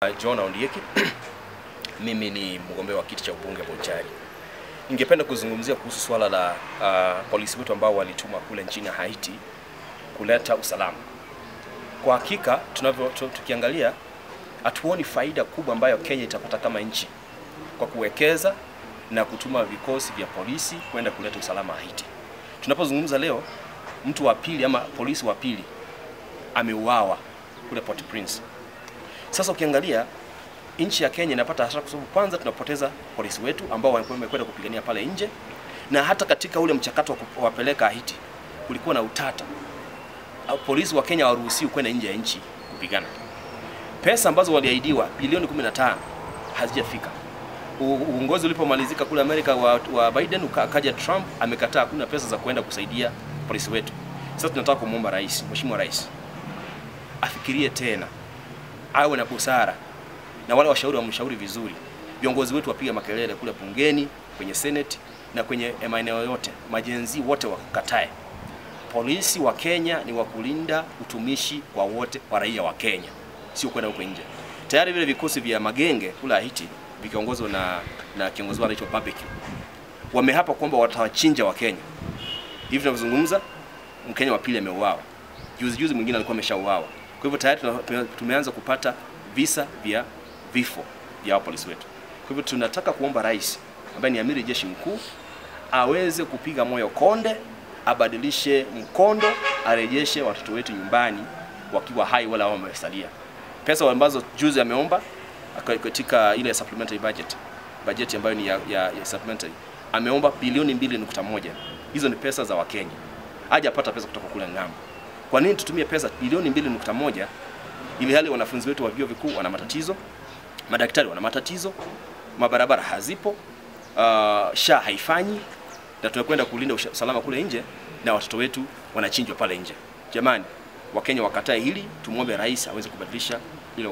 John Ondieki. Mimi ni mgombea wa kiti cha ubunge Bonchari. Ningependa kuzungumzia kuhusu swala la polisi wetu ambao walitumwa kule nchini Haiti kuleta usalama. Kwa hakika tukiangalia hatuoni faida kubwa ambayo Kenya itapata kama nchi kwa kuwekeza na kutuma vikosi vya polisi kwenda kuleta usalama Haiti. Tunapozungumza leo, mtu wa pili ama polisi wa pili ameuawa kule Port-au-Prince. Sasa ukiangalia nchi ya Kenya inapata hasara kwa sababu kwanza tunapoteza polisi wetu ambao wamekwenda kupigania pale nje, na hata katika ule mchakato wa kuwapeleka Haiti kulikuwa na utata. Polisi wa Kenya hawaruhusiwi kwenda nje ya nchi kupigana. Pesa ambazo waliahidiwa bilioni 15 hazijafika. Uongozi ulipomalizika kule Amerika wa Biden, akaja Trump amekataa, hakuna pesa za kwenda kusaidia polisi wetu. Sasa tunataka kumuomba rais, Mheshimiwa Rais, afikirie tena, awe na busara na wale washauri wamshauri vizuri. Viongozi wetu wapiga makelele kule bungeni, kwenye Senate na kwenye maeneo yote, majenzi wote wakatae. Polisi wa Kenya ni wa kulinda utumishi kwa wote wa raia wa Kenya, sio kwenda huko nje. Tayari vile vikosi vya magenge kule Haiti vikiongozwa na kiongozi wao anaitwa Barbecue, wamehapa kwamba watawachinja wa Kenya. Hivi tunavyozungumza, Mkenya wa pili ameuawa. Juzi juzi mwingine alikuwa ameshauawa. Kwa hivyo tayari tumeanza kupata visa vya vifo vya polisi wetu. Kwa hivyo tunataka kuomba rais ambaye ni amiri jeshi mkuu aweze kupiga moyo konde, abadilishe mkondo, arejeshe watoto wetu nyumbani wakiwa hai wala wamesalia. Pesa ambazo juzi ameomba katika ile supplementary budget, budget ambayo ni ya supplementary, ameomba bilioni 2.1. Hizo ni pesa za Wakenya. Hajapata pesa kutoka kule ng'ambo. Kwa nini tutumie pesa bilioni 2.1 ili hali wanafunzi wetu wa vyuo vikuu wana matatizo, madaktari wana matatizo, mabarabara hazipo, SHA haifanyi, na tunakwenda kulinda usalama kule nje na watoto wetu wanachinjwa pale nje. Jamani, Wakenya wakatae hili, tumuombe rais aweze kubadilisha